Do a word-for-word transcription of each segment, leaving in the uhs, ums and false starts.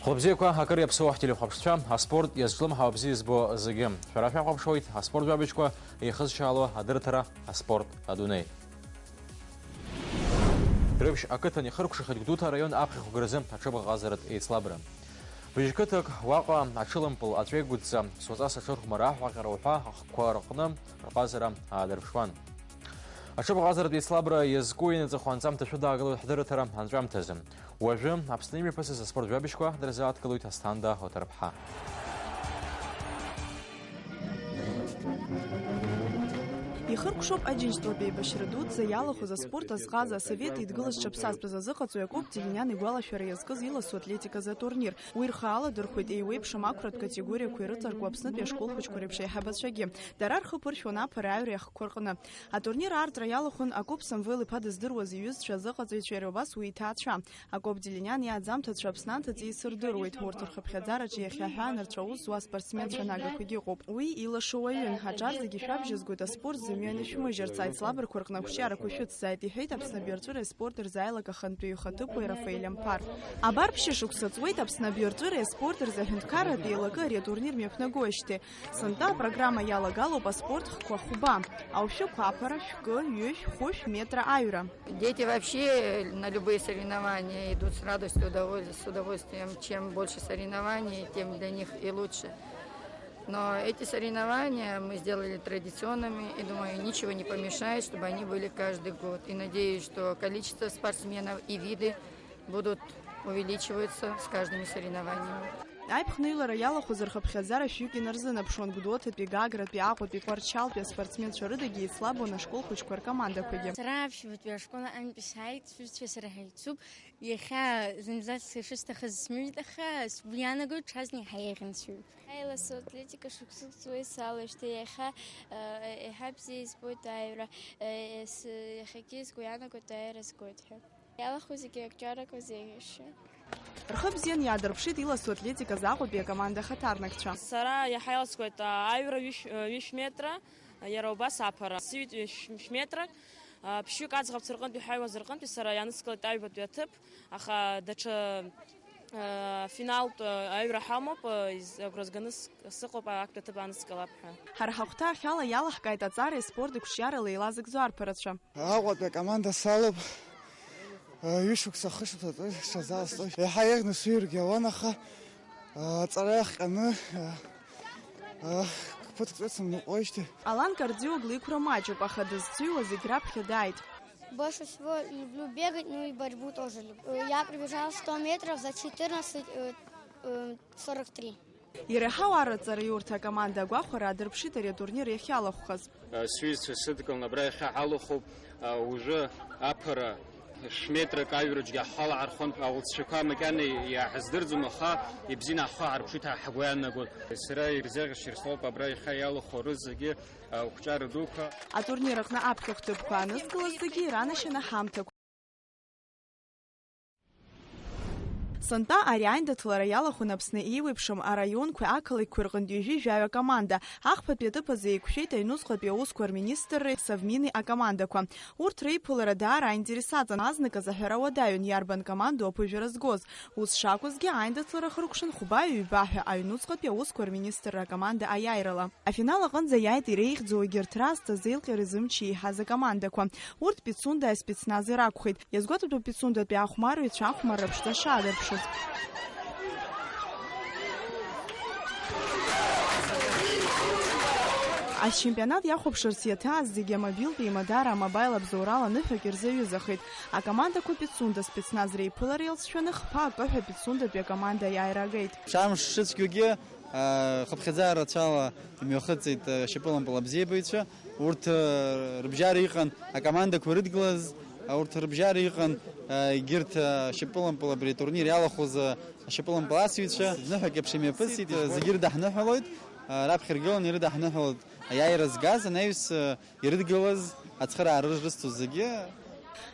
Хәлыбзиақәа, акыр иаԥсоу ҳтелехәаԥшцәа, аспорт иазҿлымҳау бзиа избо зегьы. Шәара шәахәаԥшуеит аспорт жәабжьқәа еихызшьаало адырраҭара, аспорт, адунеи. Рыбжь ақыҭан ихыркәшахеит Гәдоуҭа араион аԥхьахә гаразы аҽыбӷаҟазаратә еицлабра. Быжьқыҭак уаҟа аҽылампыл аҵәеигәыдҵа, суаҵас аҽырхәмара аҳәаҟьара уҳәа ахқәа рҟны рҟазара аадырԥшуан. Аҽыбӷаҟазаратә еицлабра иазку инаҵахо анҵамҭа шәыдаагалоит ҳдырраҭара анҵәамҭазы. Уажәы Аԥсны имҩаԥысыз аспорт жәабжьқәа дырзааҭгылоит Асҭанда Оҭарԥҳа. Ихыркәшоуп Аџьынџьтәылатәи еибашьра дуӡӡа иалахәыз аспорт азҟаза, асовет еидгыла зҽаԥсазтәыз азыҟаҵаҩ Акоп Делиниан игәалашәара иазкыз иласу атлетиказы атурнир. Уи рхы аладырхәеит еиуеиԥшым ақәратә категориақәа ирыҵарку Аԥснытәи ашколхәыҷқәа реиԥш аиҳабацәагьы. Дара рхы ԥыршәон аԥара аҩра иахкқәа рҟны. Атурнир аартра иалахәын Акоп Самвел-иԥа дыздыруаз иҩызцәа, азыҟаҵаҩцәа, иара убас уи иҭаацәа. Акоп Делиниан иааӡамҭацәа Аԥсны анҭыҵ еисырдыруеит. Урҭ рхыԥхьаӡараҿы иахьа аҳәаанырцә аус зуа аспортсменцәа нагақәагьы ыҟоуп. Уи илашо уаҩын. Аҿар зегьы шәабжьазгоит, аспорт зымҩа анышәмыжьырц, аицлабрақәа рҟны ақәҿиарақәа шәыцзааит, иҳәеит Аԥсны абиарҵәыреи аспорти рзы аилак ахантәаҩы ихаҭыԥуаҩ Рафаель Амԥар. Абар ԥшьышықәса ҵуеит Аԥсны абиарҵәыреи аспорти рзы аҳәынҭқарратә еилакы ари атурнир мҩаԥнагоижьҭеи. Сынтәа апрограмма иалагалоуп аспорт хкқәа хәба, аушәықәа аԥара, шәкы, ҩышә, хәышә метра аҩра. Дети вообще на любые соревнования идут с радостью, удоволь-, с удовольствием. Чем больше соревнований, тем для них и лучше. Но эти соревнования мы сделали традиционными, и, думаю, ничего не помешает, чтобы они были каждый год. И надеюсь, что количество спортсменов и виды будут увеличиваться с каждыми соревнованиями. Аиԥхныҩлара иалахәыз рхыԥхьаӡара шәҩык инарзынаԥшуан, Гәдоуҭатәи, Гагратәи, Аҟәатәи, Тҟәарчалтәи аспортсменцәа рыдагьы еицлабуан ашкол хәыҷқәа ркомандақәагьы. Сара аԥшьбатәи ашкол аҟынтәи сааит, сҩызцәа сара ҳаицуп. Иахьа зынӡаск сышысҭахыз смыҩит, аха сгәы иаанагоит, ҽазны иаҳа еиӷьын сҩып. Аиласу атлетика шықәсык ҵуеит салоуижьҭеи иахьа, э, еиҳа бзиа избоит аиҩра, э, с-, иахьагьы сгәы иаанагоит аиара згоит ҳәа. Иалахәу зегьы акҿарақәа зеиӷьасшьоит. Рхы бзианы иаадырԥшит иласу атлетиказ Аҟәатәи акоманда ахаҭарнакцәа. Сара иаҳа иласуеит, а, аҩра ҩышә-, ҩышә метра, иара убас аԥара. Сыҩит ҩышә-, ҩышә метрак, а, ԥшьҩык аӡӷабцәа рҟынтәи ҳаиуаз рҟынтәи сара ианыскылеит аҩбатәи аҭыԥ, аха даҽа, а, финалтә, а, аҩра ҳамоуп, а, из-, агәра зганы с-, сыҟоуп актәи аҭыԥ аныскылап ҳәа. Ҳара ҳахәҭа ахьала иалаҳкааит аҵареи аспорти қәҿиарала еилазыгӡо арԥарацәа. Аҟәатәи акоманда салоуп. Ҩышықәса, хышықәса ҵуеит сҽазаасҵоит. Еиҳа еиӷьны сҩыргьы ауан, аха, а, аҵара иахҟьаны, а, а, ԥыҭк ҵуеит сымныҟәоижьҭеи. Алан кардиогла иқәра маҷуп, аха дызцыҩуа зегь раԥхьа дааит. Больше всего люблю бегать, ну и борьбу тоже люблю. Э, я пробежал сто метров за четырнадцать, э, э, сорок три. Иреиҳау арраҵара иурҭа акоманда агәахәара аадырԥшит ари атурнир иахьалахәхаз. Сҩызцәа сыдкыланы абра иахьа ҳалахәуп. Уажәы аԥара шә-метрак аҩраҿгьы ҳхалаҳархәон. Алҵшәақәа макьана иааҳаздырӡом, аха ибзианы ҳхы ҳарԥшит ҳәа ҳгәы иаанагон. Сара ирзеиӷьасшьар слоуп абра иахьа иалахәу рызегьы, ақәҿиара дуқәа. Атурнир аҟны аԥхьахә ҭыԥқәа анызкылаз зегьы иранашьаны ҳамҭақәа. Сынтәа ари аиндаҭлара иалахәын Аԥсны еиуеиԥшым араионқәеи ақалақьқәеи рҟынтә ҩажәи жәаҩа команда. Ахԥатәи аҭыԥ азы еиқәшәеит аҩнуҵҟатәи аусқәа рминистрреи Совмини акомандақәа. Урҭ реиԥылара даара аинтерес аҵан, азныказ аҳәара уадаҩын, иарбан командоу аԥыжәара згоз. Ус шакәызгьы, аиндаҭлара хыркәшан хәба-ҩба ҳәа аҩнуҵҟатәи аусқәа рминистрра акоманда аиааирала. Афинал аҟынӡа иааит иреиӷьӡоу егьырҭ раасҭа зеилҟьареи зымчи еиҳаз акомандақәа. Урҭ Пицунда аспецнази ракәхеит. Иазгәаҭатәуп Пицундатәи ахәмарҩцәа ахәмарра ԥшӡа шаадырԥшыз. Ачемпионат иахәаԥшырц иаҭааз зегьы амобилтә еимадара, амобаил абзоурала ныҳәак ирзаҩызахеит. Акомандақәа Пицунда спецназ реиԥылара иалҵшәаны хԥа акы ҳәа Пицундатәи акоманда аиааира агеит. Ҽамш шыцәгьоугьы, Хыԥхьаӡара рацәала имҩахыҵит ашьапылампыл абзиабаҩцәа. Урҭ рыбжьара иҟан акомандақәа ирыдгылаз, урҭ рыбжьара иҟан егьырҭ ашьапылампыл абри атурнир иалахәыз ашьапылампыласҩцәа. Ныҳәак еиԥш имҩаԥысит, зегьы ирыдаҳныҳәалоит, раԥхьа иргыланы ирыдаҳныҳәалоит аиааира згаз анаҩс. Ирыдгылаз ацхыраара рызҭо зегьы.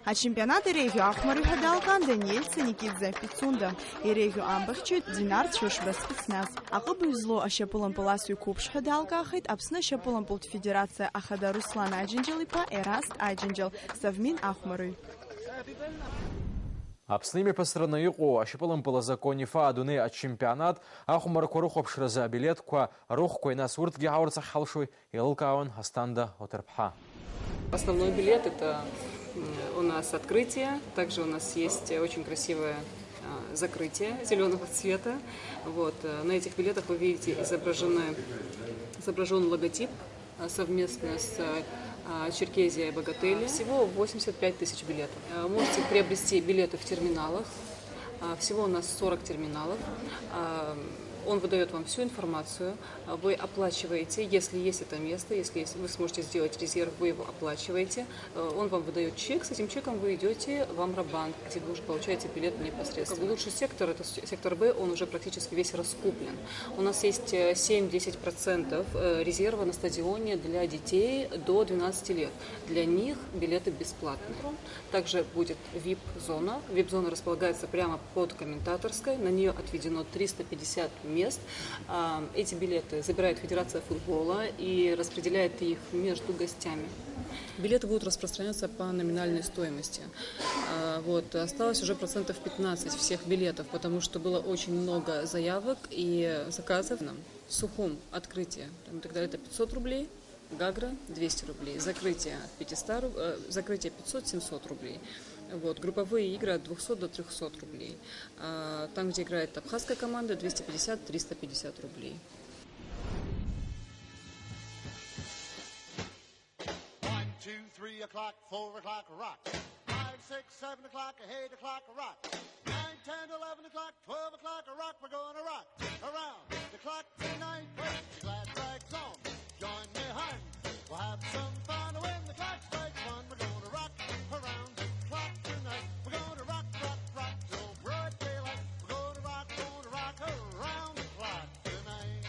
Ачемпионат иреиӷьу ахәмарҩ ҳәа далҟан Даниель Саникидзе, Пицунда. Иреиӷьу амбахьчаҩ Динар Цәышба, спецназ. Аҟыбаҩ злоу ашьапылампыласҩы қәыԥш ҳәа далкаахеит Аԥсны ашьапылампылтә федерациа ахада Руслан Аџьынџьал-иԥа Ераст Аџьынџьал, Совмин ахәмарҩ. Аԥсны имҩаԥысраны иҟоу ашьапылампыл азы Конифа адунеи ачемпионат ахәмарқәа рыхәаԥшразы абилеҭқәа рыхәқәеи, нас урҭгьы ҳаурц ахьҳалшои еилылкаауан Асҭанда Оҭырԥҳа. Основной билет — это, м, у нас открытие, также у нас есть очень красивое, а, закрытие зелёного цвета. Вот, э, на этих билетах вы видите изображены, изображён логотип, а, совместно с, а, Черкезией Богатели. Всего восемьдесят пять тысяч билетов. Э, можете приобрести билеты в терминалах. А, всего у нас сорок терминалов. А, он выдаёт вам всю информацию. А, вы оплачиваете, если есть это место, если есть, вы сможете сделать резерв, вы его оплачиваете. Э, он вам выдаёт чек, с этим чеком вы идёте в Амрабанк, где вы уже получаете билет непосредственно. Как бы лучший сектор — это с-, сектор Б, он уже практически весь раскуплен. У нас есть, э, семь-десять процентов, э, резерва на стадионе для детей до двенадцати лет. Для них билеты бесплатные. Также будет вип-зона. Вип-зона располагается прямо под комментаторской. На неё отведено триста пятьдесят мест. А, эти билеты забирает Федерация футбола и распределяет их между гостями. Билеты будут распространяться по номинальной стоимости. А, вот, осталось уже процентов пятнадцать всех билетов, потому что было очень много заявок и заказов. Сухум — открытие, там и так далее, это пятьсот рублей. Гагра — двести рублей. Закрытие — пятьсот руб-, э, закрытие — пятьсот — семьсот рублей. Вот, групповые игры — от двухсот до трёхсот рублей. А там, где играет абхазская команда, двести пятьдесят — триста пятьдесят рублей. One, two, three o'clock, four o'clock, rock. Five, six, seven o'clock, eight o'clock, rock. Nine, ten, eleven o'clock, twelve o'clock, rock. We're gonna rock around the clock tonight. Put your glad rags on, join me, hun. We'll have some fun when the clock strikes one. We're gonna rock around the clock tonight. We're gonna rock, rock, rock till broad daylight. We're gonna rock, gonna rock around the clock tonight.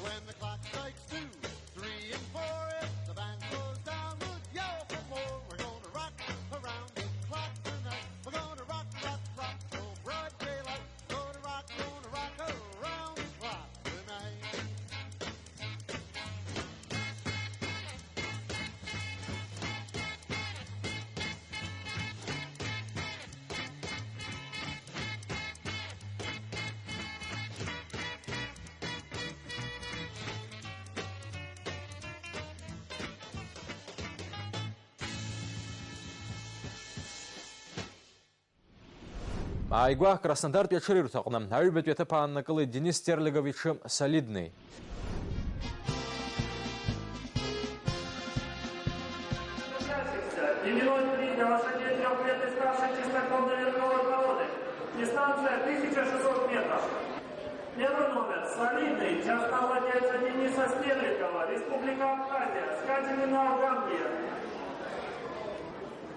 When the clock strikes two, three and four, if the band slows down, we'll yell for more. We're gonna rock around the clock tonight. We're gonna rock, rock, rock till broad daylight. Gonna rock, gonna rock around the clock tonight. Ааигәа, Краснодартәи аҽырҩырҭаҟны, аҩбатәи аҭыԥ ааннакылеит Денис Терлигов иҽы Солидный. Именной приз для лошадей трёх лет и старше чистокровной верховой породы. Дистанция тысяча шестьсот метров. Первый номер — Солидный, частного владельца Дениса Стерлигова, Республика Абхазия, скачет на Алганге.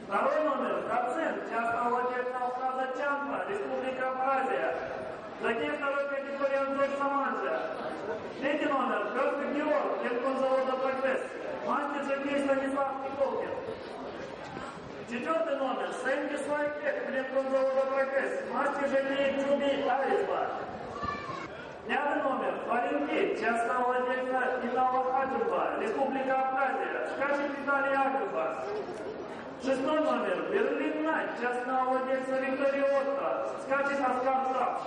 Второй номер — Доцент, частного владельца Алхаза Чанпа, Республика Абхазия. Затем второй категории Анзор Саманджа. Третий номер — Пёстр Георг, лекторзавода «Прогресс», мастер жокей Станислав Николкин. Четвёртый номер — Сэнди Слайкбек, лекторзавода «Прогресс», мастер жокей Джуби Арисба. Пятый номер — Фаренки, частного владельца Итала Хаджиба, Республика Абхазия, скачет Виталий Агуба. Шестой номер — Берлин Найт, частного владельца Виктория Отто, скачет Оскар Шапш.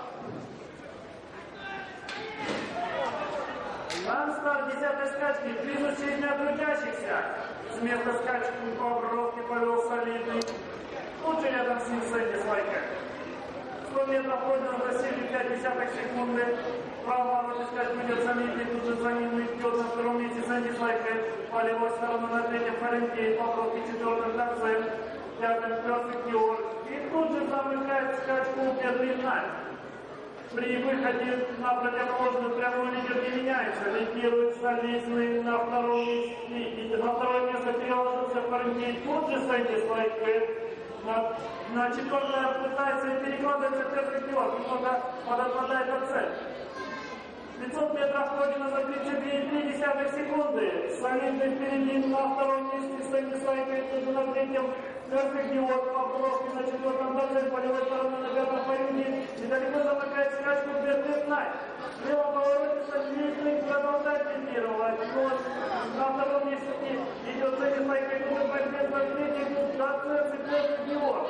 Гранд-старт десятой скачки, приз в честь трудящихся. С места скачки по бровке повёл Солидный. Тут же рядом с ним Сэнди Слайкбек. Сто метров пройдено за семь и пять десятых секунды. Право ворота искать будет Солидный, тут же за ним идёт на втором месте Сэнди Слайкбек. По левой стороне на третьем Фаренки, по бровке четвёртым Доцент, пятым Пёстр Георг. И тут же замыкает скачку Берлин Найт. При выходе на противоположную прямую лидер не меняется. Лидирует Солидный на втором месте. И на второе место переложился Фаренки. Тут же Сэнди Слайкбек. На, на четвёртое пытается и перекладывается Пёстр Георг. Немного подотпадает Доцент. Пятьсот метров пройдено за тридцать две и три десятых секунды. Солидный впереди на втором месте Сэнди Слайкбек, тут же на третьем Пёстр Георг, по бровке на четвёртом Доцент, по левой стороне на пятом Фаренки. Недалеко замыкает скачку Берлин Найт. Слева повороте Солидный продолжает лидировать. Вот на втором месте идёт Сэнди Слайкбек, тут борьбе за третье, тут Доцент и Пёстр Георг.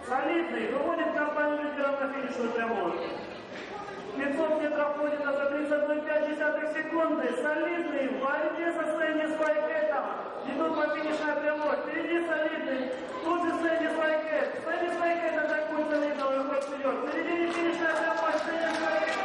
Солидный, выводит компанию лидером на финишную прямую. Пятьсот метров пройдено за тридцать одну и пять десятых секунды. Солидный, в борьбе со Сэнди Свайкетом. Идут по финишной прямой. Впереди Солидный. Тут же Сэнди Свайкет. Сэнди Свайкет атакует Солидного и уходит вперёд. В середине финишной прямой Сэнди Свайкет.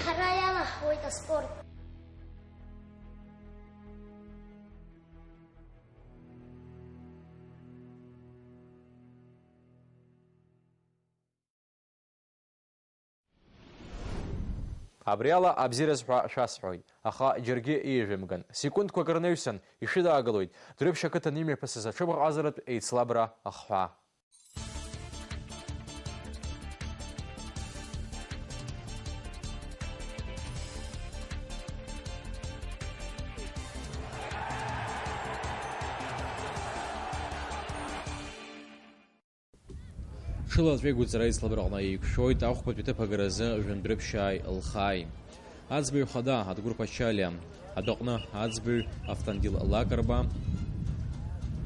Ҳара иалаҳхуеит аспорт. Абри ала абзиараз ҳәа шәасҳәоит, аха џьаргьы еиӷьымган. Секундқәак рнаҩсан ишәыдаагалоит Дәрыԥшь ақыҭан имҩаԥысыз аҽыбӷаҟазаратә еицлабра ахҳәаа. Ҽыла аҵәеигәыҵара аицлабраҟны еиқәшәоит ахәбатәи ҭыԥ агаразы Жәандәрыԥшьааи Лхааи. Аӡбаҩ хада Адгәыр Ԥачалиа, адәаҟны аӡбаҩ Автандил Лакрба,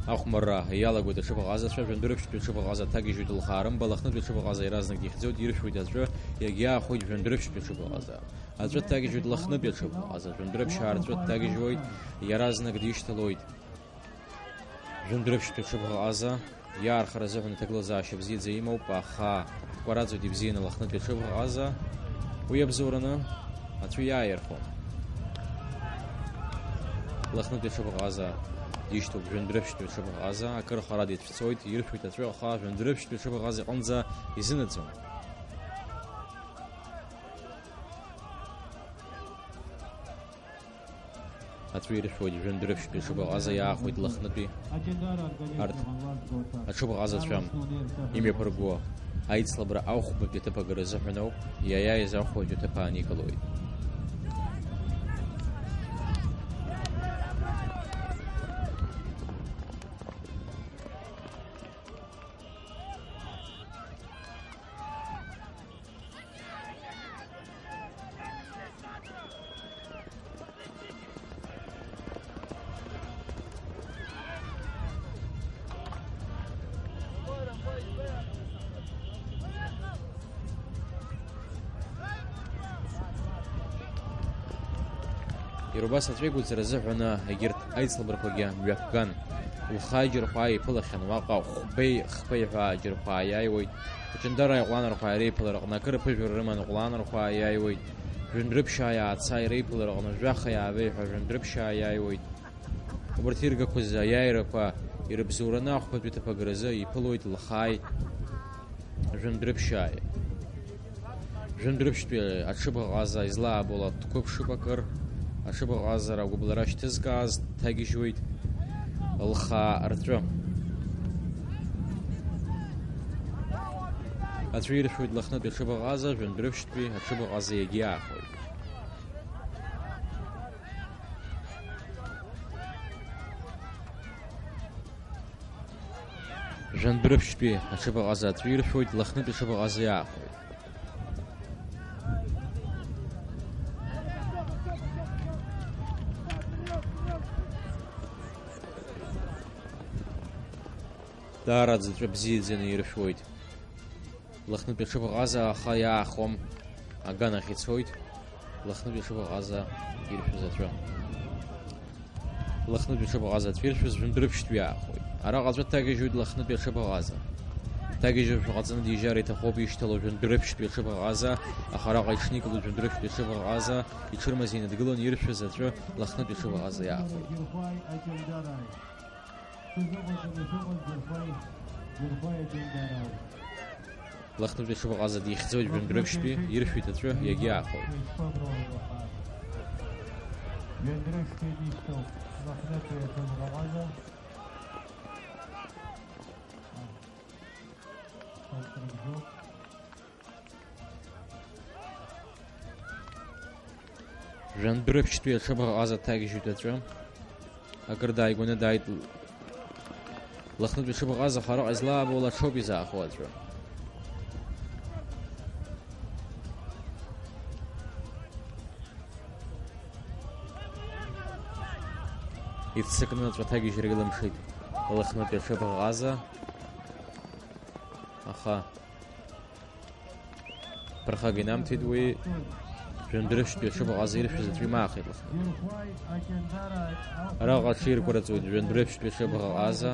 ахәмарра иалагоит аҽыбӷаҟазацәа, Жәандәрыԥшьтәи аҽыбӷаҟаза дҭагьежьуеит Лхаа рымба, Лыхнытәи аҽыбӷаҟаза иаразнак ихьӡоит, иршәуеит аҵәы, иагьаахәеит Жәандәрыԥшьтәи аҽыбӷаҟаза. Аҵәы дҭагьежьуеит Лыхнытәи аҽыбӷаҟаза, Жәандәрыԥшьаа рҵәы дҭагьежьуеит, иаразнак дишьҭалоит. Жәандәрыԥшьтәи аҽыбӷаҟаза иаархара азыҳәан аҭагылазаашьа бзиаӡа имоуп, аха дкәараҵоит ибзианы Лыхнытәи аҽыбӷаҟаза. Уи абзоураны аҵәы иааирхәом. Лыхнытәи аҽыбӷаҟаза дишьҭоуп Жәандәрыԥшьтәи аҽыбӷаҟаза, акыр хара дицәцоит, иршәуеит аҵәы, аха Жәандәрыԥшьтәи аҽыбӷаҟаза иҟынӡа изынаӡом. Аҵәы иршәуеит Жәандәрыԥшьтәи аҽыбӷаҟаза, иаахәеит Лыхнытәи. Арҭ аҽыбӷаҟазацәа имҩаԥырго аицлабра ахәбатәи аҭыԥ агара азыҳәан ауп, иаиааиз ахәбатәи аҭыԥ ааникылоит. Иара убас аҵәеигәыҵара азыҳәан егьырҭ аицлабрақәагьы мҩаԥган. Лхаа џьырхәаа иԥылахьан уаҟа, хәбеи хԥеи ҳәа џьырхәаа иааиуеит. Аҷандарааи Ҟәланырхәааи реиԥылараҟны акыр аԥыжәара рыманы Ҟәланырхәаа иааиуеит. Жәындәрыԥшьаа иааца иреиԥылара аҟны жәаха иаавеи ҳәа Жәындәрыԥшьаа иааиуеит. Убарҭ иргақәаз аиааирақәа ирыбзоураны ахәбатәи ҭыԥ агразы иԥылоит Лхааи Жәындәрыԥшьааи. Жәындәрыԥшьтәи аҽыбӷаҟаза излаабо ала дқәыԥшып акыр, аҽыбӷаҟазара агәыбылра шьҭызкааз дҭагьежьуеит Лхаа рҵәы. Аҵәы иршәуеит Лыхнытәи аҽыбӷаҟаза, Жәындәрыԥшьтәи аҽыбӷаҟаза иагьиаахоит. Жәандәрыԥшьтәи аҽыбӷаҟаза аҵәы иршәуеит, Лыхнытәи аҽыбӷаҟаза иаахоит. Даараӡа аҵәы бзиаӡаны иршәуеит. Лыхнытәи аҽыбӷаҟаза аха иаахом, аганахь ицоит. Лыхнытәи аҽыбӷаҟаза иршәыз аҵәы. Лыхнытәи аҽыбӷаҟаза аҵәы иршәыз Жәындәрыԥшьтәи иаахоит. Араҟа аҵәы дҭагьежьуеит Лыхнытәи аҽыбӷаҟаза. Дҭагьежьуашәа ҟаҵаны дижьар иҭахуп ишьҭало Жәындәрыԥшьтәи аҽыбӷаҟаза, аха араҟа иҽникылоит Жәындәрыԥшьтәи аҽыбӷаҟаза, иҽырмазеины дгылан иршәыз аҵәы Лыхнытәи аҽыбӷаҟаза иаахоит. Лыхнытәи аҽыбӷаҟаза дихьӡоит Жәындәрыԥшьтәи, иршәит аҵәы, иагьиаахоит. Жәандәрыԥшьтәи аҽыбӷаҟаза дҭагьежьуеит аҵәы. Акыр дааигәаны дааит. Лыхнытәи аҽыбӷаҟаза араҟа излаабо ала аҽоуп изаахо аҵәы. Иццакны аҵәы аҭагьежьра илымшеит Лыхнытәи аҽыбӷаҟаза. Аха Ԥырхага инамҭеит уи, Жәандәрыԥшьтәи аҽыбӷаҟаза иршәыз аҵәы имаахеит Лыхнытәи. Араҟа аҽеиркәараҵоит Жәандәрыԥшьтәи аҽыбӷаҟаза,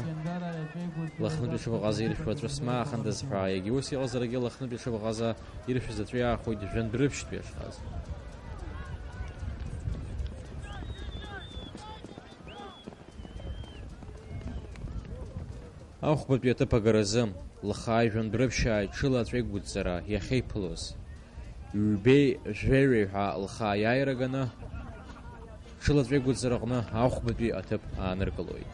Лыхнытәи аҽыбӷаҟаза иршәуа аҵәы смаахандаз ҳәа, иагьа ус иҟазаргьы Лыхнытәи аҽыбӷаҟаза иршәыз аҵәы иаахоит Жәандәрыԥшьтәи аҽҟаза. Ахәбатәи аҭыԥ агаразы, Лхааи Жәандәрыԥшьааи ҽыла аҵәеигәыдҵара иахьеиԥылоз, ҩбеи жәаҩеи ҳәа Лхаа аиааира ганы, ҽыла аҵәеигәыдҵараҟны ахәбатәи аҭыԥ ааныркылоит.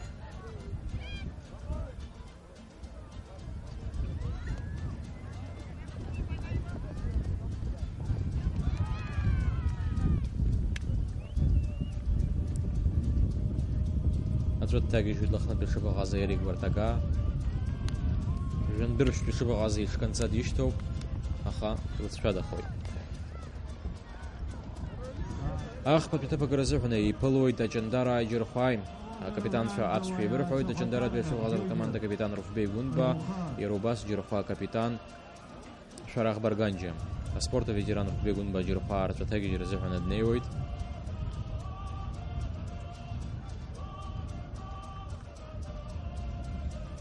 Аҵәы дҭагьежьуеит Лыхнытәи аҽыбӷаҟаза Ерик Вартага. Жәандәрыԥшьтәи аҽыбӷаҟаза иҽканҵа дишьҭоуп, аха длыҵшәадахоит. Ахԥатәи аҭыԥ агаразы ҳәа иԥылоит Аҷандарааи Џьырхәааи. Акапитанцәа аԥсшәа еибырҳәоит, Аҷандаратәи аҽыбӷаҟаза ркоманда акапитан Руфбеи Гәынба, иара убас Џьырхәа акапитан Шәарах Барганџьиа. Аспорт аветеран Руфбеи Гәынба Џьырхәаа рҵәы аҭагьежьра азыҳәан днеиуеит.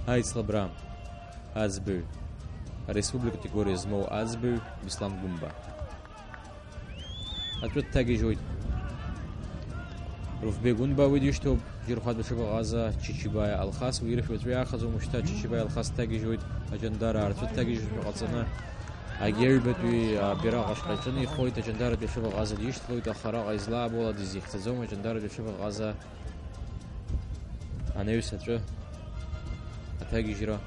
Аицлабра аӡбаҩ, ареспублика категориа змоу аӡбаҩ Беслан Гәымба. Аҵәы дҭагьежьуеит Руфбеи Гәынба, уи дишьҭоуп Џьырхәатәи аҽыбӷаҟаза Чичибаиа Алхас, уи иршәу аҵәы иаахаӡом, уажәшьҭа Чичибаиа Алхас дҭагьежьуеит Аҷандараа рҵәы дҭагьежьуашәа ҟаҵаны, агьаҩбатәи абираҟ ашҟа иҿынеихоит, Аҷандаратәи аҽыбӷаҟаза дишьҭалоит, аха араҟа излаабо ала дизихьӡаӡом, Аҷандаратәи аҽыбӷаҟаза анаҩс аҵәы аҭагьежьра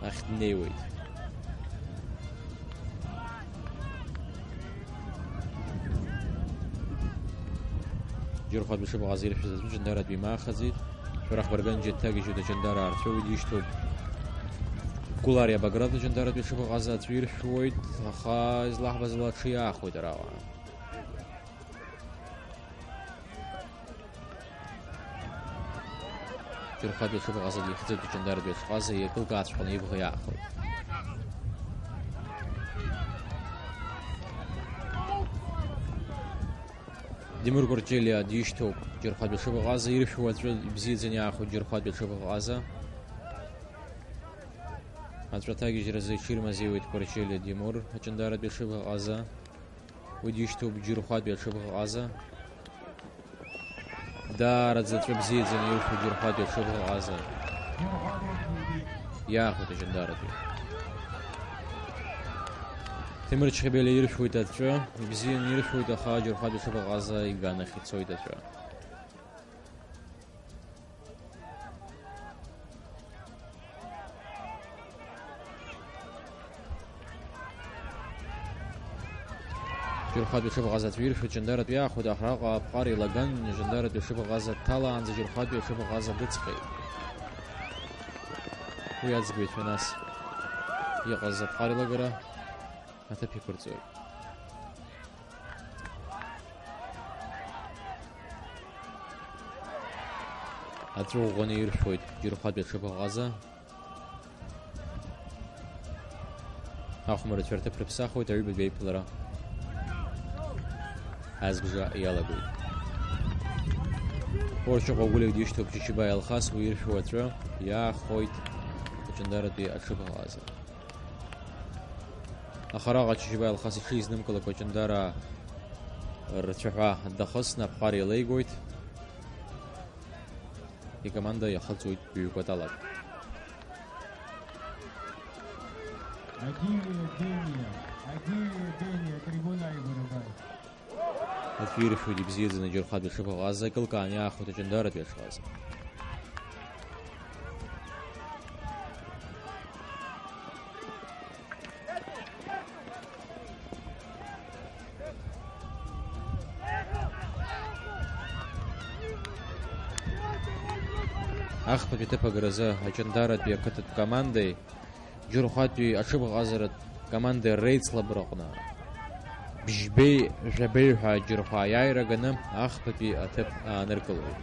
ахь днеиуеит. Џьырхәатәи аҽыбӷаҟаза иршәыз аҵәы Ҷандаратәи имаахаӡеит. Шәарах Барганџьиа дҭагьежьуеит Аҷандараа рҵәы, уи дишьҭоуп Гәылариа Баграт, Аҷандаратәи аҽыбӷаҟаза аҵәы иршәуеит, аха излаҳбаз ала аҽы иаахоит араҟа. Џьырхәатәи аҽыбӷаҟаза дихьӡоит, Аҷандаратәи аҽҟаза иакылкааҵәҟьаны ибӷа иаахоит. Димур Кәарҷелиа дишьҭоуп, Џьырхәатәи аҽыбӷаҟаза иршәу аҵәы ибзиаӡаны иаахоит, Џьырхәатәи аҽыбӷаҟаза. Аҵәы аҭагьежьразы иҽирмазеиуеит Кәарҷелиа Димур, Аҷандаратәи аҽыбӷаҟаза. Уи дишьҭоуп Џьырхәатәи аҽыбӷаҟаза. Даараӡа ҵәы бзиаӡаны иршәуа Џьырхәатәи аҽыбӷаҟаза. Иаахәеит аҷандаратәи. Ҭемыр Чхебелиа иршәуеит аҵәы. Ибзианы иршәуеит, аха Џьырхәатәи аҽыбӷаҟаза иганахь ицоит аҵәы. Џьырхәатәи аҽыбӷаҟаза аҵәы иршәуеит, Ҷандаратәи иаахәеит, аха араҟа аԥҟара илаган, Ҷандаратәи аҽыбӷаҟаза дҭалаанӡа Џьырхәатәи аҽыбӷаҟаза дыҵҟьеит. Уи аӡбаҩцәа нас иҟаз аԥҟара илагара аҭыԥ иқәырҵоит. Аҵәы ӷәӷәаны иршәуеит Џьырхәатәи аҽыбӷаҟаза. Ахәмарацәа рҭыԥ рыԥсахуеит, аҩбатәи аиԥылара азбжа иалагоит. Порчаҟәа Гәлиа дишьҭоуп Чачабаи Алхас, уи иршәуа аҵәы иаахоит Аҷандаратәи аҽыбӷаҟаза. Аха араҟа Чачабаи Алхас иҽизнымкылакәа Аҷандара рцәаҳәа дахысны аԥҟара еилеигоит. Икоманда иахыҵуеит ҩ-кәаталак. Адириа Бениа, Адириа Бениа, трибуна ибарбар. Аӡәы иршәуеит ибзиаӡаны Џьырхәатәи аҽыбӷаҟаза, икылкааны иаахәеит Аҷандаратәи аҽыбӷаҟаза. Ахԥатәи аҭыԥ агаразы Аҷандаратәи ақыҭатә командеи Џьырхәатәи аҽыбӷаҟазаратә командеи реицлабраҟны бжьбеи жәабеи ҳәа Џьырхәа аиааира ганы ахԥатәи аҭыԥ ааныркылоит.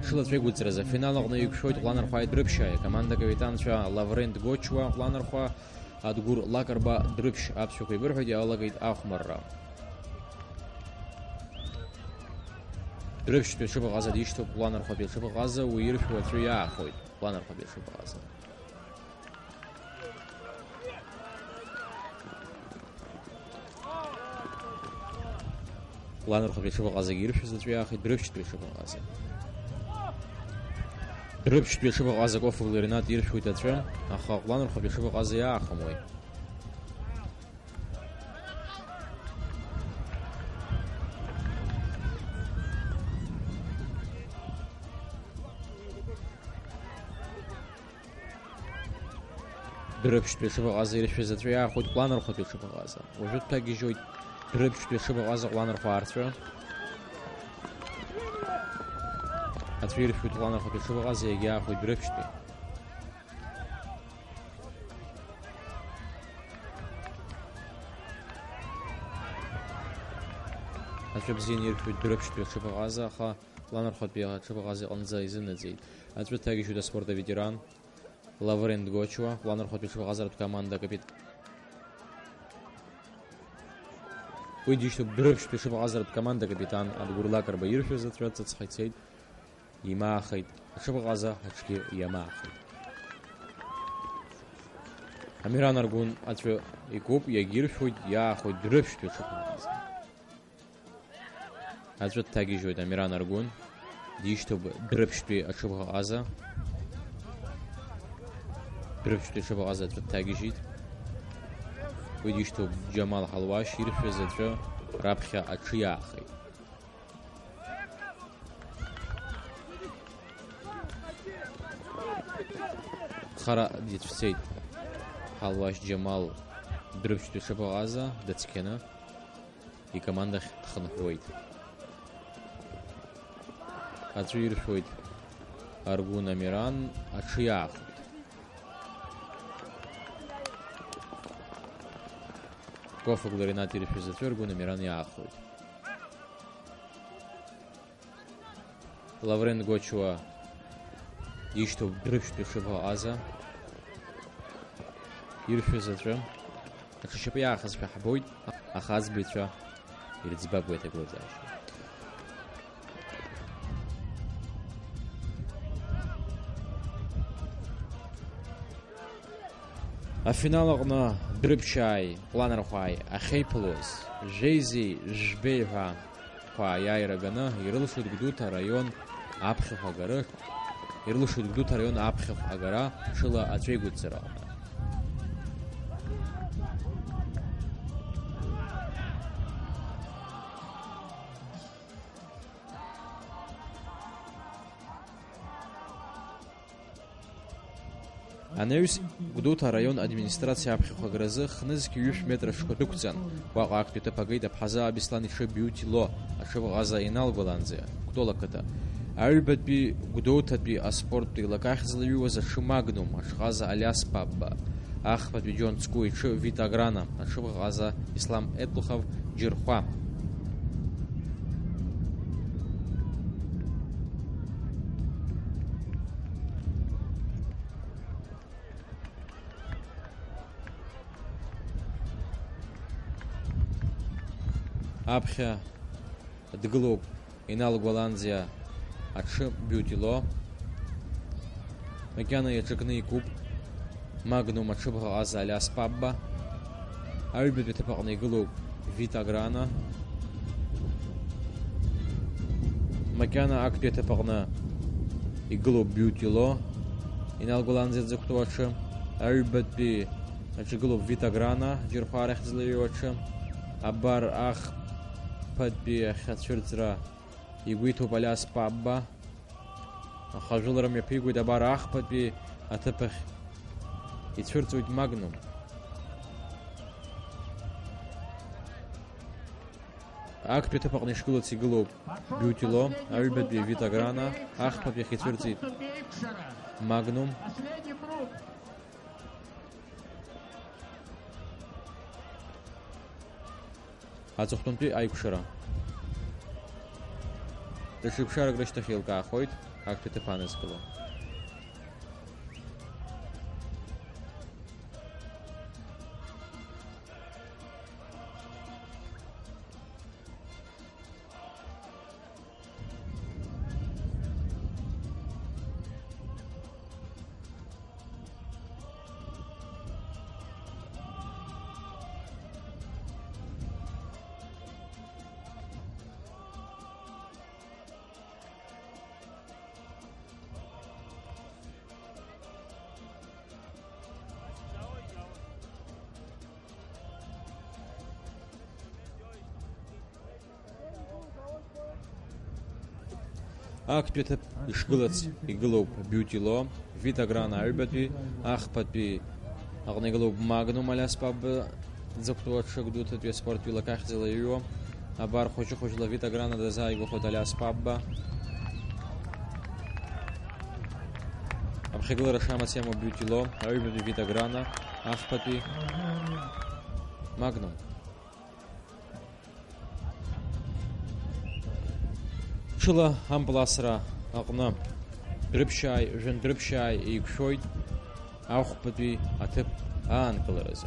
Шылацәа игәыҵраз афинал аҟны иқәшәоит Ҟәланырхәааи Дәрыԥшьааи. Акоманда акапитанцәа Лаврент Гочуа, Ҟәланырхәа, Адгәыр Лакрба, Дәрыԥшь аԥсшәақәа еибырҳәоит, иалагеит ахәмарра. Дәрыԥшьтәи аҽыбӷаҟаза дишьҭоуп Ҟәланырхәатәи аҽыбӷаҟаза, уи иршәуа аҵәы иаахоит Ҟәланырхәатәи аҽыбӷаҟаза. Ҟәланырхәатәи аҽыбӷаҟазагьы иршәыз аҵәы иаахеит, Дәрыԥшьтәи аҽыбӷаҟаза. Дәрыԥшьтәи аҽыбӷаҟаза Кофогла Ринат иршәуеит аҵәы, аха Ҟәланырхәатәи аҽыбӷаҟаза иаахым уи. Дәрыԥшьтәи аҽыбӷаҟаза иршәыз аҵәы иаахәеит Ҟәланырхәатәи аҽыбӷаҟаза. Уажәы дҭагьежьуеит Дәрыԥшьтәи аҽыбӷаҟаза Ҟәланырхәаа рҵәы. Аҵәы иршәуеит Ҟәланырхәатәи аҽыбӷаҟаза, иагьаахәеит Дәрыԥшьтәи. Аҵәы бзианы иршәуеит Дәрыԥшьтәи аҽыбӷаҟаза, аха Ҟәланырхәатәи аҽыбӷаҟаза иҟынӡа изымнаӡеит. Аҵәы дҭагьежьуеит аспорт аветеран Лаврент Гочуа, Ҟәланырхәатәи аҽыбӷаҟазаратә команда акапит-, уи дишьҭоуп Дәрыԥшьтәи аҽыбӷаҟазаратә команда акапитан Адгәыр Лакрба иршәыз аҵәы аҵыҵха ицеит, имаахеит, аҽыбӷаҟаза аҽгьы иамаахеит. Амиран Аргәын аҵәы икуп, иагьиршәуеит, иаахәеит Дәрыԥшьтәи аҽыбӷаҟаза. Аҵәы дҭагьежьуеит Амиран Аргәын. Дишьҭоуп Дәрыԥшьтәи аҽыбӷаҟаза. Дәрыԥшьтәи аҽыбӷаҟаза аҵәы дҭагьежьит. Уи дишьҭоуп Џьамал Ҳалуашь, иршәыз аҵәы раԥхьа аҽы иаахеит. Хара дицәцеит Ҳалуашь Џьамал Дәрыԥшьтәи Шыԥаҟаза дыцқьаны икомандахь дхынҳәуеит. Аӡәы иршәуеит Аргәын Амиран, аҽы иаахәоит. Кофогла Ринат иршәыз аӡәы Аргәын Амиран иаахәоит. Лаврент Гочуа ишьҭоуп Дәрыԥшьтәи Шыԥа Аза. Иршәыз аӡәы аҽшьапы иаахызшәа ҳбоит, аха аӡбаҩцәа ирыӡбап уи аҭагылазаашьа. Афинал аҟны Дәрыԥшьааи Ҟәланырхәааи ахьеиԥылоз, жәеизеи жәбеи ҳәа хәа аиааира ганы, ирылшоит Гәдоуҭа араион аԥхьахә агара, ирылшоит Гәдоуҭа араион аԥхьахә агара, ҽыла аҵәеигәыдҵара. Анаҩс Гәдоуҭа араион администрациа аԥхьахә агразы хнызқь ҩышә метра шқәа дәықәҵан, уаҟа актәи аҭыԥ агеит Аԥҳазаа Беслан иҽы Биутило, аҽыбӷаҟаза Инал Гәаланӡиа, Кәтол ақыҭа. Аҩбатәи Гәдоуҭатәи аспорттә еилакахь злаҩуаз аҽы Магнум, аҽҟаза Алиас Пабба. Ахԥатәи Џьон Цку иҽы Вита Грана, аҽыбӷаҟаза Ислам Етлухов, Џьырхәа. Аԥхьа дгылоуп Инал Гәаланӡиа аҽы Биутило. Макьана иаҿакны икуп Магнум аҽыбӷаҟаза Алиас Пабба. Аҩбатәи аҭыԥ аҟны игылоуп Вита Грана. Макьана актәи аҭыԥ аҟны игылоуп Биутило, Инал Гәаланӡиа дзықәтәоу аҽы. Аҩбатәи аҿы игылоуп Вита Грана, Џьырхәаа рахь дызлаҩу аҽы. Абар ахԥатәи ахьацәырҵра игәы иҭоуп Алиас Пабба. Аха ажәылара мҩаԥигоит, абар ахԥатәи аҭыԥ ахь ицәырҵуеит Магнум. Актәи аҭыԥ аҟны ишгылац игылоуп Биутило, аҩбатәи Вита Грана, ахԥатәи ахь ицәырҵит Магнум. Аҵыхәтәантәи аикәшара. Даҽа икәшарак рышьҭахь еилкаахоит актәи аҭыԥ анызкыло. Актәи аҭыԥ ишгылац игылоуп Биутило, Вита Грана аҩбатәи, ахԥатәи аҟны игылоуп Магнум Алиас Пабба дзықәтәоу аҽы Гәдоуҭатәи аспорттә еилакахьӡала иҩуа. Абар хәыҷы-хәыҷла Вита Грана дазааигәахоит Алиас Пабба. Аԥхьагылара шамац иамоуп Биутило, аҩбатәи Вита Грана, ахԥатәи Магнум. Ҽыла ампыласра аҟны Дәрыԥшьааи Жәындәрыԥшьааи еиқәшәоит ахәбатәи аҭыԥ аанкыларазы.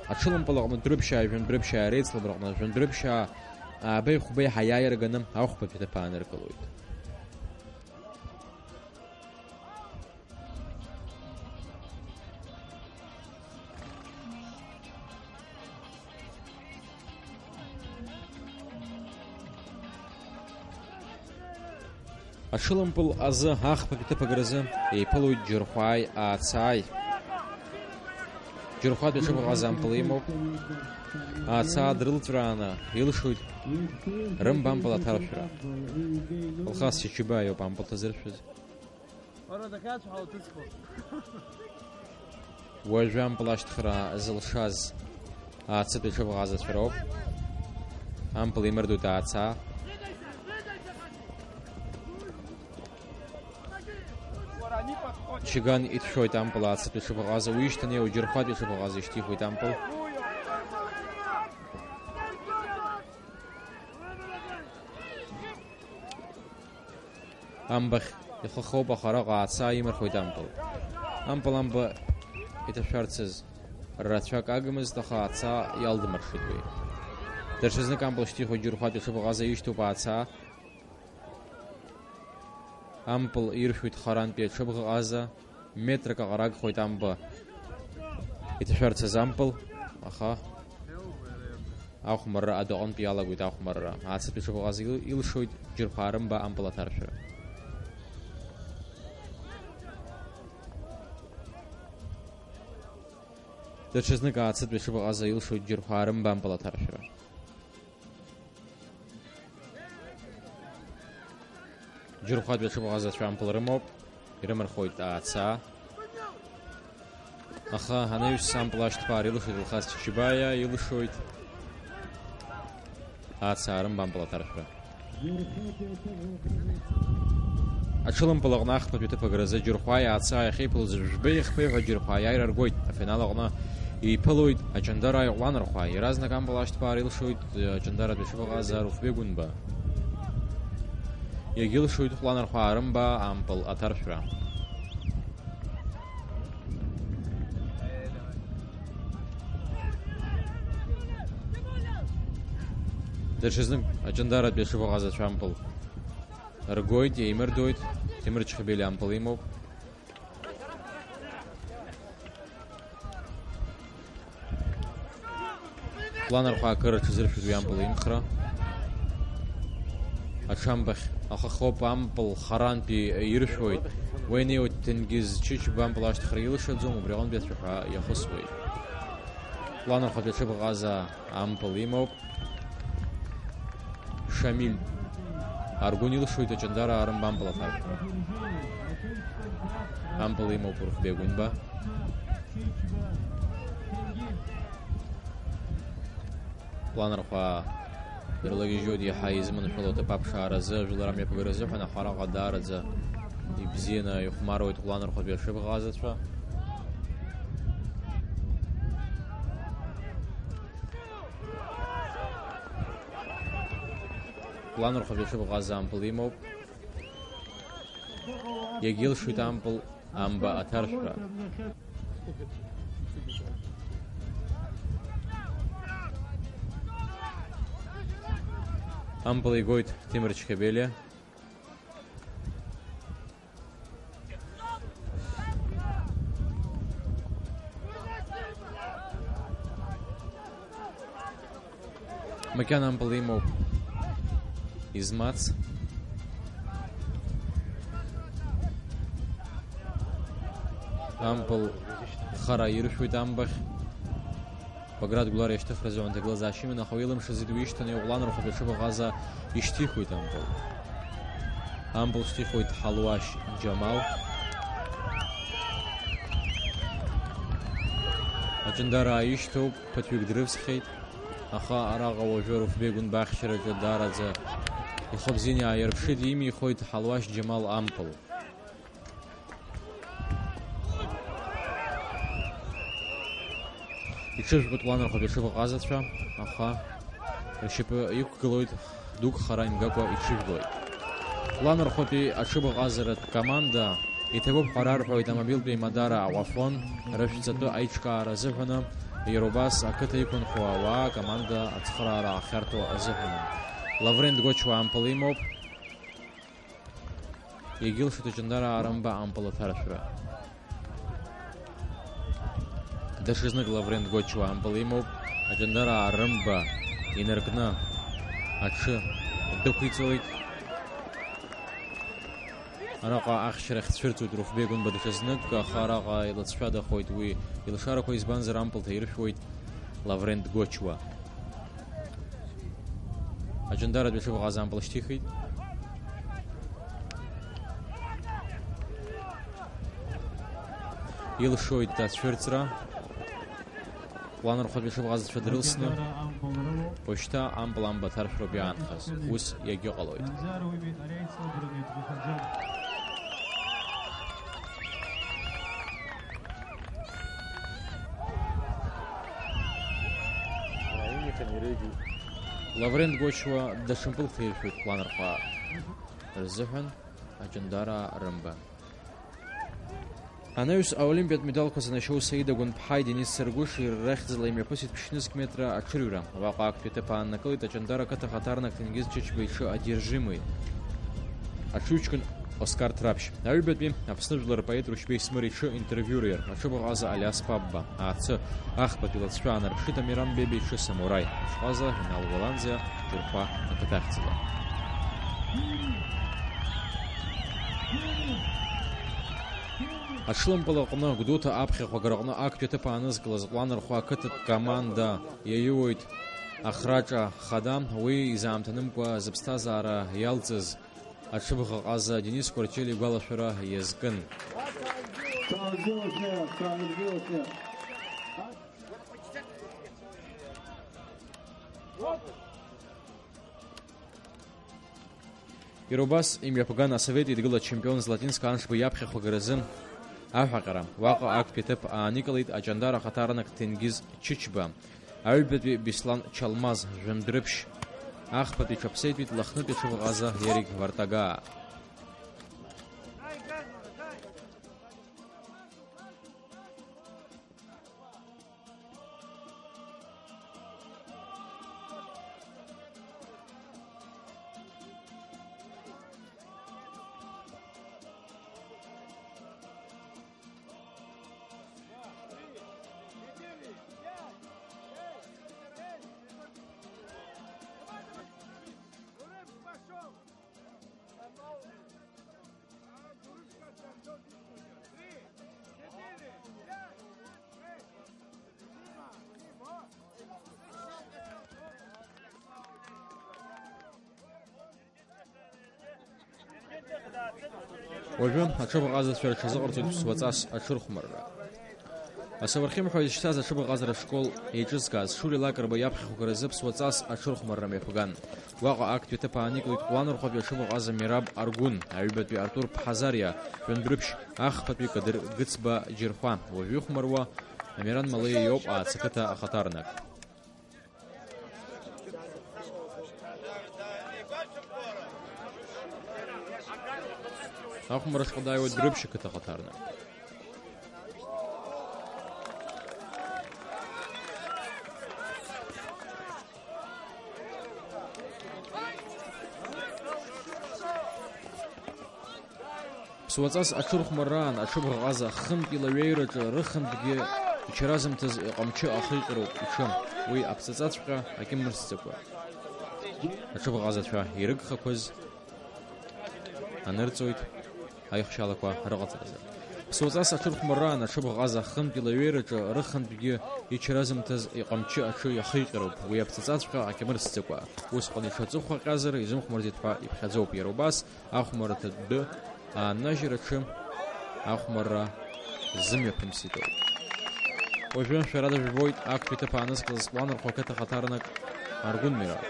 Аҽылампыл аҟны Дәрыԥшьаа, Жәындәрыԥшьаа реицлабра аҟны Жәындәрыԥшьаа аабеи хәбеи ҳаиааира ганы ахәбатәи аҭыԥ ааныркылоит. Аҽылампыл азы ахԥатәи ҭыԥ агразы еиԥылоит Џьырхәааи Аацааи. Џьырхәатәи аҽыбӷаҟаза ампыл имоуп. Аацаа дрылҵәрааны илшоит рымба ампыл аҭаршәра. Алхас Чачыбаиоуп ампыл ҭазыршәыз. Уажәы ампыл ашьҭхра зылшаз Аацытәи аҽыбӷаҟазацәа роуп. Ампыл имырдоит Аацаа. Чиган иҭшәоит ампыл Аацытәи аҽыбӷаҟаза, уи ишьҭанеиуа Џьырхәатәи аҽыбӷаҟаза ишьҭихуеит ампыл. Амбахь ихыхоуп, аха араҟа Аацаа имырхуеит ампыл. Ампыл амба иҭашәарцаз рацәак агмызт, аха Аацаа иалдмыршеит уи. Даҽазнык ампыл шьҭихуеит Џьырхәатәи аҽыбӷаҟаза, ишьҭоуп Аацаа. Ампыл иршәуеит харантәи аҽыбӷаҟаза. Метрак аҟара агхоит амба иҭашәарцаз ампыл, аха ахәмарра адәаҟынтә иалагоит ахәмарра. Аацытәи аҽыбӷаҟаза ил-, илшоит Џьырхәаа рымба ампыл аҭаршәра. Даҽазнык Аацытәи аҽыбӷаҟаза илшоит Џьырхәаа рымба ампыл аҭаршәра. Џьырхәатәи аҽыбӷаҟазацәа ампыл рымоуп, ирымырхуеит Аацаа. Аха анаҩс ампыл ашьҭԥаара илшоит Алхас Чачыбаиа, илшоит Аацаа рымба ампыл аҭаршәра. Аҽылампыл аҟны ахԥатәи аҭыԥ агразы Џьырхәааи Аацааи ахьеиԥылоз жәбеи хԥеи ҳәа Џьырхәаа аиааира ргоит. Афинал аҟны еиԥылоит Аҷандарааи Ҟәланырхәааи. Иаразнак ампыл ашьҭԥаара илшоит Аҷандаратәи аҽыбӷаҟаза Руфбеи Гәынба. Иагьылшоит Ҟәланырхәаа рымба ампыл аҭаршәра. Даҽазнык Аҷандаратәи аҽыбӷаҟазацәа ампыл ргоит, еимырдоит, Ҭемыр Чхебелиа ампыл имоуп. Ҟәланырхәаа акыр аҽазыршәит уи ампыл имхра. Аҽамбахь ахахоуп ампыл харантәи иршәуеит. Уи анеиуа Ҭенгиз Чычба ампыл ашьҭхра илшаӡом, убри аҟынтәи ацәаҳәа иахысуеит. Ҟәланырхәатәи аҽыбӷаҟаза ампыл имоуп. Шамиль Аргәын илшоит Аҷандараа рымба ампыл аҭаршәра. Ампыл имоуп Урхбеи Гәынба. Ҟәланырхәаа ирылагьежьуеит иаҳа изыманшәало аҭыԥ аԥшааразы, ажәылара мҩаԥгара азыҳәан, аха араҟа даараӡа ибзианы ихәмаруеит Ҟәланырхәатәи аҽыбӷаҟазацәа. Ҟәланырхәатәи аҽыбӷаҟаза ампыл имоуп. Иагьилшоит ампыл амба аҭаршәра. Ампыл игоит Ҭемыр Чхебелиа. Макьана ампыл имоуп Измац. Ампыл хара иршәуеит амбахь. Баграт Гәлар иашьҭыхразы аҩнҭагылазаашьа иман, аха уи илымшаӡеит, уи ишьҭаны иҟәланырхәатәи аҽыбӷаҟаза ишьҭихуеит ампыл. Ампыл шьҭихуеит Ҳалуашь Џьамал. Аҷандараа ишьҭоуп, ԥыҭҩык дрывсхьеит, аха араҟа уажәы Руфбеи Гәынба ахьчараҿы даараӡа ихы бзианы иааирԥшит, имихуеит Ҳалуашь Џьамал ампыл. Иҽыжәбоит Ҟәланырхәатәи аҽыбӷаҟазацәа, аха ршьапы иқәгылоит, дук хара имгакәа иҽыжәлоит. Ҟәланырхәатәи аҽыбӷаҟазаратә команда иҭабуп ҳәа рарҳәоит амобилтәи Мадара Аҟәафон рышәҵатәы аиҿкаара азыҳәаны, иара убас ақыҭа иқәынхо ауаа акоманда ацхыраара ахьарҭо азыҳәаны. Лаврент Гочуа ампыл имоуп. Иагьылшоит Аҷандараа рымба ампыл аҭаршәра. Даҽазнык Лаврент Гочуа ампыл имоуп. Аҷандараа рымба инаркны аҽы дықәиҵоит. Араҟа ахьчарахь дцәырҵуеит Рухбеи Гәынба даҽазнык, аха араҟа илыҵшәадахоит уи илшарақәа, избанзар, ампыл ҭаиршәуеит Лаврент Гочуа. Аҷандаратәи аҽыбӷаҟаза ампыл шьҭихит. Илшоит ацәырҵра. Ланархәатәи аҽыбӷаҟазацәа дрылсны, уажәшьҭа ампыл амба ҭаршәроуп иаанхаз. Ус иагьыҟалоит. Лаврент Гочуа даҽа мпылк ҭаиршәуеит Ланархәаа рзыҳәан Аҷандараа рымба. Анаҩс аолимпиатә медалқәа занашьоу Саида Гәынԥҳаи Денис Саргәыши ррахьӡала имҩаԥысит ԥшьнызқь метра аҽырҩра. Уаҟа актәи аҭыԥ ааннакылеит Аҷандара ақыҭа ахаҭарнак Тенгиз Чычба иҽы одержимый аҽыҩҷкәын Оскар Ҭраԥшь. Аҩбатәи Аԥсны жәлар рпоет Рушьбеи Смыр иҽы интервиуриер, аҽыбӷаҟаза Алиас Пабба, Аацы, ахԥатәи лаҵшәа аанарԥшит Амиран Бебиа иҽы Самураи, ашәҟәаза Инал Гәаланӡиа Џьырхәа ақыҭахьӡала. Аҽлымпыл аҟны Гәдоуҭа аԥхьахә агараҟны актәи аҭыԥ аанызкылаз Ланархәа ақыҭатә команда иаиуеит ахраҿа хада, уи изаамҭанымкәа зыԥсҭазаара иалҵыз аҽыбӷаҟаза Денис Кәарҷелиа игәалашәара иазкын. Иара убас имҩаԥган Асовет Еидгыла ачемпион Златинск Аншба иаԥхьахә агаразы аҳәаҟьара. Уаҟа актәи аҭыԥ ааникылеит Аҷандара ахаҭарнак Тенгиз Чычба, аҩбатәи Беслан Чалмаз, жәындәрыԥшь, ахԥатәи иҽаԥсеитәит Лыхнытәи аҽыбӷаҟаза Ерик Вартагаа. Уажәы аҽыбӷаҟазацәа рҽазыҟарҵоит ԥсуаҵас аҽырхәмарра. Асовархьымҳәа изышьҭаз аҽыбӷаҟазара ашкол еиҿызкааз Шури Лакрба иаԥхьахәгаразы ԥсуаҵас аҽырхәмарра мҩаԥган. Уаҟа актәи аҭыԥ ааникылеит Ланархәатәи аҽыбӷаҟаза Мераб Аргәын, аҩбатәи Артур Ԥҳазариа, жәындәрыԥшь, ахԥатәи Кадыр Гыцба Џьырхәа, уажәы ихәмаруа Амиран Малеиа иоуп Аацы ақыҭа ахаҭарнак. Ахәмарра шҟа дааиуеит Дәрыԥшь ақыҭа ахаҭарнак. Ԥсуаҵас аҽырхәмарраан аҽыбӷаҟаза хынтә илаҩеираҿы рыхынтәгьы ичаразымҭаз иҟамчы ахиҟьароуп иҽы, уи аԥҵаҵаҵәҟьа акьымырсӡакәа. Аҽыбӷаҟазацәа ирыгхақәаз анырҵоит аихшьалақәа рыҟаҵаразы. Ԥсуаҵас аҽырхәмарраан аҽыбӷаҟаза хынтә илаҩеираҿы рыхынтәгьы ичаразымҭаз иҟамчы аҽы иахиҟьароуп, уи аԥҵаҵаҵәҟьа акьымырсӡакәа. Усҟан иҽы аҵыхәа ҟьазар изымхәмарӡеит ҳәа иԥхьаӡоуп. Иара убас ахәмарра ҭыдды ааннажьыр аҽы ахәмарра зымҩаԥымсит ауп. Уажәы шәара дажәбоит актәи ҭыԥ аанызкылаз Ланархәа ақыҭа ахаҭарнак Аргәын Мераб.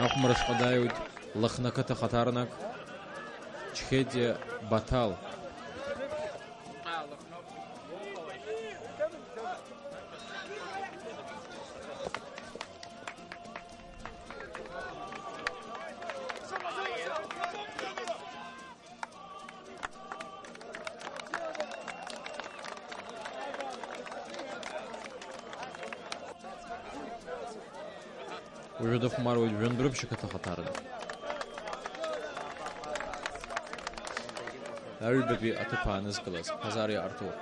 Ахәмарра шҟа дааиуеит Лыхны ақыҭа ахаҭарнак Чхетиа Баҭал. Уажәы дыхәмаруеит Жәандәрыԥшь ақыҭа ахаҭарнак. Аҩбатәи аҭыԥ аанызкылаз Ҳазариа Артур.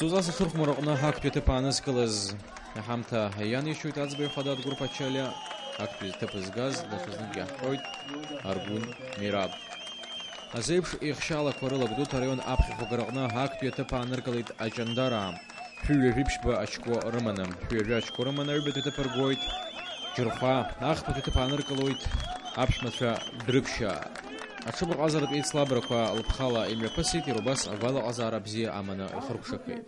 Сузас ашырхәмарра аҟны актәи аҭыԥ аанызкылаз аҳамҭа ианишьоит аӡбаҩ хада Адгәыр Ԥачалиа, актәи зҭыԥ згаз даҽазнык иаҳҳәоит Аргәын Мираб. Азеиԥш еихшьаалақәа рыла Гәдоуҭа араион аԥхьахәагара аҟны актәи аҭыԥ ааныркылеит Аҷандараа. Шәи ҩажәи ԥшьба ачқәа рыманы, шәи ҩажәи ачқәа рыманы аҩбатәи аҭыԥ ргоит Џьырхәа, ахԥатәи аҭыԥ ааныркылоит аԥшәмацәа Дрыԥшьаа. Аҽыбӷаҟазаратә еицлабрақәа лыԥхала имҩаԥысит, иара убас агәалаҟазаара бзиа аманы ихыркәшахеит.